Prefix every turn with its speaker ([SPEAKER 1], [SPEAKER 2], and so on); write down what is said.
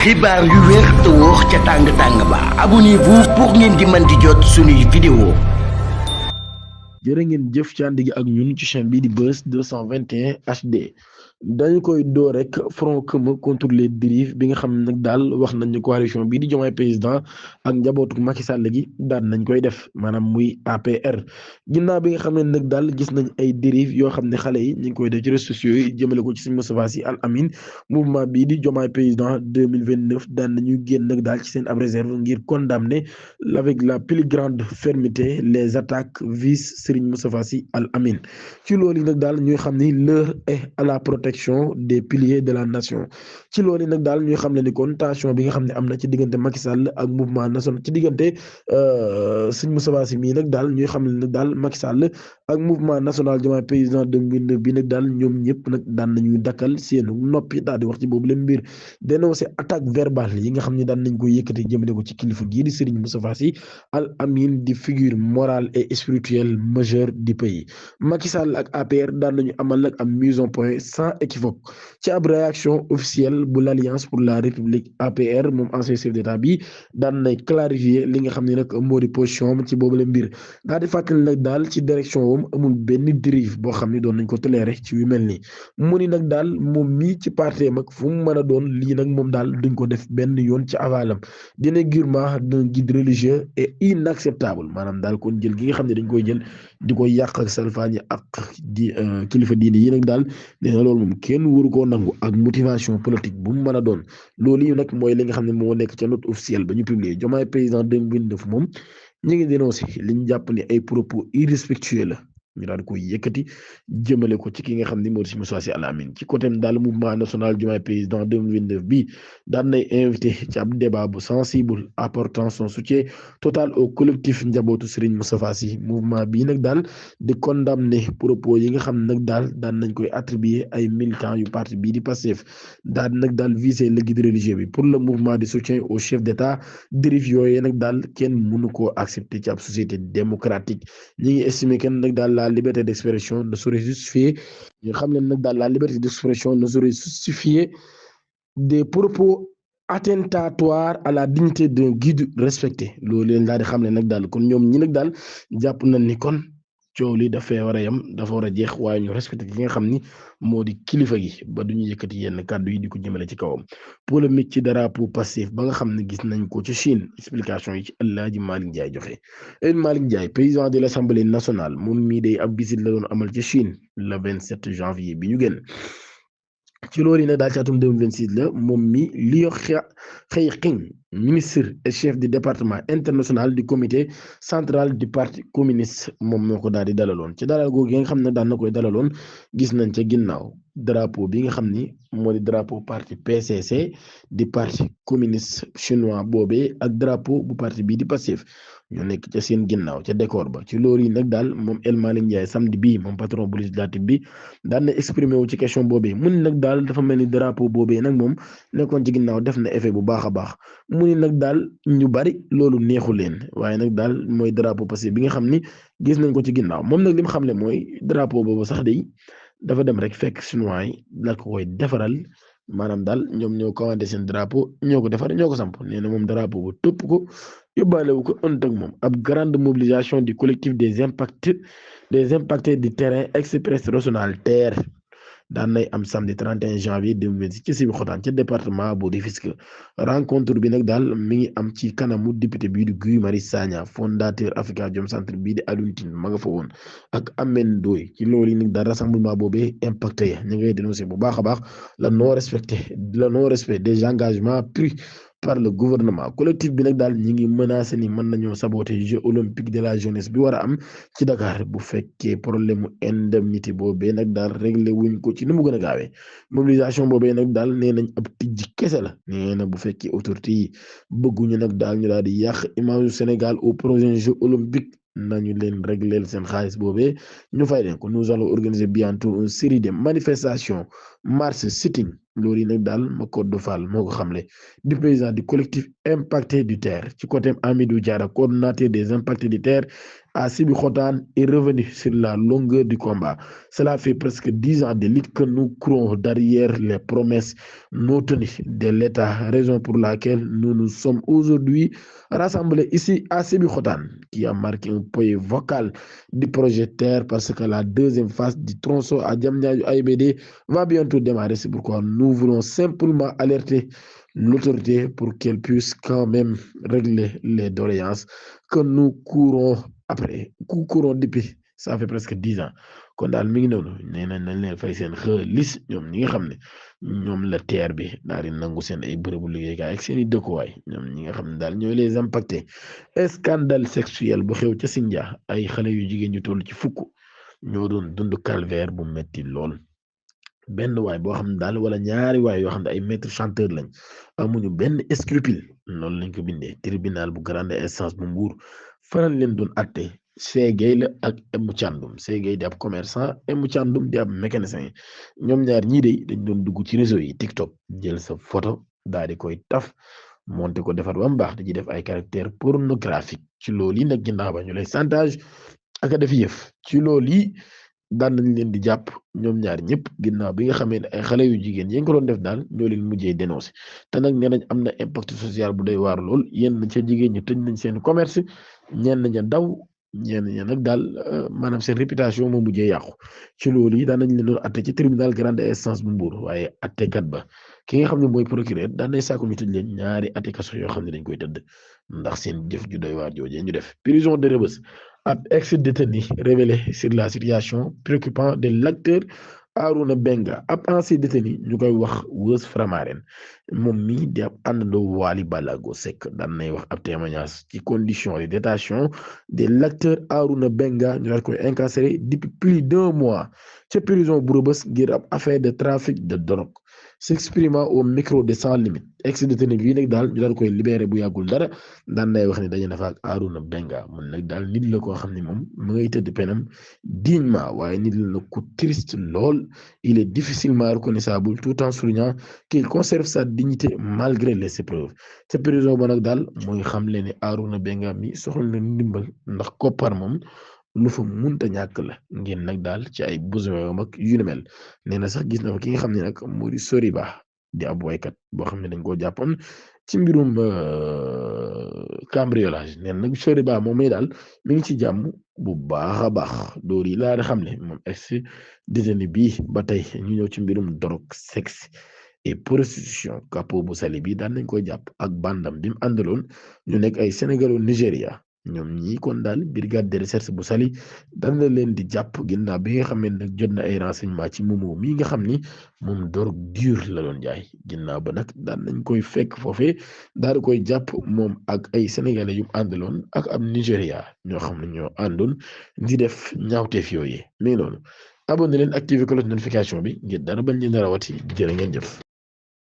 [SPEAKER 1] xibaar yu wér te wóor ca tàng tàng ba abonnez-vous pour ngeen di mën di jot suñuy vidéo.
[SPEAKER 2] jërë ngeen jëf ci ànd gi ak ñun ci chaîne bii di Buzz 221 HD dañu koy door rek front commun contre les dérives bi nga xam ne nag daal wax nañ ne coalition bii di Diomaye président ak njabootu Macky Sall gi daan nañ koy def maanaam muy APR ginnaaw bi nga xam ne nag daal gis nañ ay dérives yoo xam ne xale yi ñu ngi koy def ci réseaux sociaux yi jëmale ko ci Serigne Moustapha Sy Al Amine mouvement bii di Diomaye président 2029 daan nañu génn nag daal ci seen ab réserve ngir condamner avec la plus grande fermeté les attaques visent Serigne Moustapha Sy Al Amine ci loolu nag daal ñuy xam ni l'heure est à la protection des piliers de la nation ci loolu nag daal ñuy xam ne ni kon tension bi nga xam ne am na ci diggante Macky Sall ak mouvement national ci diggante Serigne Moustapha Sy mii nag daal ñuy xam ne nag daal Macky Sall ak mouvement national Diomaye président 2029 bi nag daal ñoom ñëpp nag daan nañuy dakkal seen noppi daal di wax ci boobu leen mbir dénoncé attaque verbale yi nga xam ne daan nañ ko yëkkati jëmale ko ci kilifa gii di Serigne Moustapha Sy Al Amine di figure morale et spirituelle majeure du pays Macky Sall ak APR daan nañu amal nag am mise en point sans équivoque ci ab réaction officielle bu l'Alliance pour la République APR moom ancien chef d'état bi daan nay clarifier li nga xam ne nag moo di position ci boobu la mbir daal di fàttali nag daal ci direction woom amul benn dérive boo xam ne doon nañ ko toléré ci yu mel nii mu ni nag daal moom mii ci parti mag fu mu mën a doon lii nag moom daal duñ ko def benn yoon ci avalam dénigrement d'un guide religieux est inacceptable maanaam daal kon jël gi nga xam ne dañ koy jël di ko yàq ak salfaañi ak di kilifa diine yi nag daal nee na loolu moom kenn waru koo nangu ak motivation politique bu mu mën a doon loolu yi nag mooy li nga xam ne moo nekk ca note officielle ba ñu publier Diomaye président 2029 moom ñu ngi dénoncé li ñu jàpp ni ay propos irrespectueux la ñu daal koy yëkkati jëmale ko ci ki nga xam ne moo di Moustapha Sy Al Amine ci côté daal mouvement national Diomaye président 2029 bi daan nay invité ci ab débat bu sensible apportant son soutien total au collectif njabootu Serigne Moustapha Sy mouvement bii nag daal di condamner propos yi nga xam ne nag daal daan nañ koy attribuer ay militants yu parti bii di Pastef daal nag daal viser le guide religieux bi pour le mouvement de soutien au chef d'État dérive yooyu nag daal kenn mënu koo accepter ci ab société démocratique ñi ngi estimer kenn nag daal la liberté d'expression ne saurait justifier ñu xam leen nag daal la liberté d'expression ne saurait justifier des propos attentatoires à la dignité d'un guide respecté loolu leen daal di xam ne nag daal kon ñoom ñi nag daal jàpp nañ ni kon coow li dafay war a yem dafa war a jeex waaye ñu respecté ki nga xam ni moo di kilifa gi ba duñu yëkkati yenn kàddu yi di ko jëmale ci kawam polémique ci drapeau Pastef ba nga xam ne gis nañ ko ci Chine explication yi ci El Hadji Malick Ndiaye joxe El Malick Ndiaye président de l'Assemblée nationale moom mii day ab visite la doon amal ci Chine le 27 janvier bi ñu génn ci loolu yi nag daal ci atum 2026 la moom mi Liu He-qing ministre et chef du département international du comité central du parti communiste moom moo ko daal di dalaloon ci dalal googu nga xam ne daan na koy dalaloon gis nañ ca ginnaaw drapeau bi nga xam ni moo di drapeau parti PCC di parti communiste chinois boobee ak drapeau bu parti bii di Pastef ñoo nekk ca seen ginnaaw ca décor ba ci loolu yi nag daal moom El Malick Ndiaye samedi bii moom patron bu législative bi daan na exprimé wu ci question boobee mu ni nag daal dafa mel ni drapeau boobee nag moom nekkoon ci ginnaaw def na effet bu baax a baax mu ni nag daal ñu bari loolu neexu leen waaye nag daal mooy drapeau Pastef bi nga xam ni gis nañ ko ci ginnaaw moom nag li mu xam ne mooy drapeau boobu sax day dafa dem rek fekk chinois yi la ko koy defaral maanaam daal ñoom ñoo commandé seen drapeau ñoo ko defar ñoo ko samp nee na moom drapeau bu topp ko yóbbaale wu ko ënt ak moom ab grande mobilisation du collectif des impactés du terrain express régional TER daan nay am samedi 31 janvier 2026 ci Sébikotane ca département bu Rufisque rencontre bi nag daal mi ngi am ci kanamu député bii di Guy Marius Sagna fondateur Afrikajom Center bii di Alioune Tine ma nga fa woon ak Ameth Ndoye ci loolu yi nag daal rassemblement boobee impacté ya ñu ngay dénoncé bu baax a baax le non respect des engagements pris par le gouvernement collectif bi nag daal ñi ngi menacé ni mën nañoo saboter Jeux olympiques de la jeunesse bi war a am ci Dakar bu fekkee problème mu indemnité boobee nag daal réglé wuñ ko ci ni mu gën a gaawee mobilisation boobee nag daal nee nañ ab tijji kese la nee na bu fekkee autorité yi bëgguñu nag daal ñu daal di yàq image du Sénégal au prochain Jeux olympiques nañu leen régleel seen xaalis boobee ñu fay leen ko nous allons organiser bientôt une série de manifestations marches sitting loolu yi nag daal Macodou Fall moo ko xamle di président du collectif impacté du terre ci côté Amidou Diarra coordonnateur des impactés du terre à Sébikotane est revenu sur la longueur du combat. Cela fait presque 10 ans de lutte que nous courons derrière les promesses non tenues de l'État, raison pour laquelle nous nous sommes aujourd'hui rassemblés ici à Sébikotane, qui a marqué un point vocal du projet Terre parce que la deuxième phase du tronçon à Diamniadio AIBD va bientôt démarrer. C'est pourquoi nous voulons simplement alerter l'autorité pour qu'elle puisse quand même régler les doléances que nous courons après depuis ça fait presque 10 ans kon daal mi ngi noonu nee nañ leen fay seen xaalis ñoom ñi nga xam ne ñoom la TER bi daal di nangu seen ay bërëbu liggéeykaay ak seen i dëkkuwaay ñoom ñi nga xam ne daal ñooy les impactés scandale sexuel bu xew ca Sindia ay xale yu jigéen ñu toll ci fukk ñoo doon dund calvaire bu metti lool. benn waay boo xam ne daal wala ñaari waay yoo xam ne ay maître chanteur lañ amuñu benn scrupule loolu lañ ko bindee tribunal bu grande instance bu Mbour faral leen doon atte Ségay la ak Emu Thiandoum Ségay di ab commerçant Emu Thiandoum di ab mécanicien ñoom ñaar ñii de dañ doon dugg ci réseau yi TikTok jël sa photo daal di koy taf monté ko defar ba mu baax di ci def ay caractère pornographique ci loolu yi nag ginnaaw ba ñu lay chantage ak a def yëf ci loolu yi daan nañ leen di jàpp ñoom ñaar ñëpp ginnaaw bi nga xamee ne ay xale yu jigéen yi nga ko doon def daal ñoo leen mujjee dénoncé te nag nee nañ am na impact social bu doy waar lool yenn ca jigéen ñi tëj nañ seen commerce ñenn ña daw ñenn ña nag daal maanaam seen réputation moo mujjee yàqu ci loolu yi daan nañ leen doon atte ci tribunal grande instance bu Mbour waaye attekat ba ki nga xam ne mooy procureur daan nay sàkku ñu tëj leen ñaari atte kaso yoo xam ne dañ koy tëdd ndax seen jëf ju doy waar joojee ñu def prison de Rebeuss ab ex-détenu révélé sur la situation préoccupante de l'acteur Arouna Benga ab ancien détenu ñu koy wax Weuz Framaren moom mii di ab àndandoo Wally Ballago Seck daan nay wax ab témoignage ci condition de détention de l'acteur Arouna Benga ñu daal koy incarcéré depuis plus d'1 mois ca prison bu Rebeuss ngir ab affaire de trafic de drogue s'exprimant au micro de Sans Limites ex-détenu bii nag daal ñu daal koy libéré bu yàggul dara daan nay wax ne daje na fa ak Arouna Benga mun nag daal nit la koo xam ne moom mu ngay tëdd penam dignement waaye nit la nag ku triste lool il est difficilement reconnaissable tout en soulignant qu'il conserve sa dignité malgré les épreuves ca prison ba nag daal mooy xam leen ne Arouna Benga mi soxla na ndimbal ndax koppar moom lu fa munta ñàkk la ngeen nag daal ci ay besoin mag yu ni mel nee na sax gis na fa ki nga xam ne nag moo di Soriba di ab waykat boo xam ne dañ koo jàppoon ci mbirum cambriolage nee na nag Soriba moom may daal mi ngi ci jàmm bu baax a baax door yi laa di xam ne moom ex détenu bii ba tey ñu ñëw ci mbirum drogue sexe et prostitution capot bu Saly bi daan nañ koy jàpp ak bandam bi mu àndaloon ñu nekk ay Sénégalo Nigéria ñoom ñii kon daal brigade de recherche bu Saly daan na leen di jàpp ginnaaw bi nga xam ne nag jot na ay renseignement ci Momo mii nga xam ni moom drogue dure la doon jaay ginnaaw ba nag daan nañ koy fekk foofee daal di koy jàpp moom ak ay sénégalais yu àndaloon ak am Nigéria ñoo xam ne ñoo àndoon di def ñaawteef yooyee mais noonu abonné leen activé cloche notification bi ngir dara bañ leen rawati jërë ngeen jëf.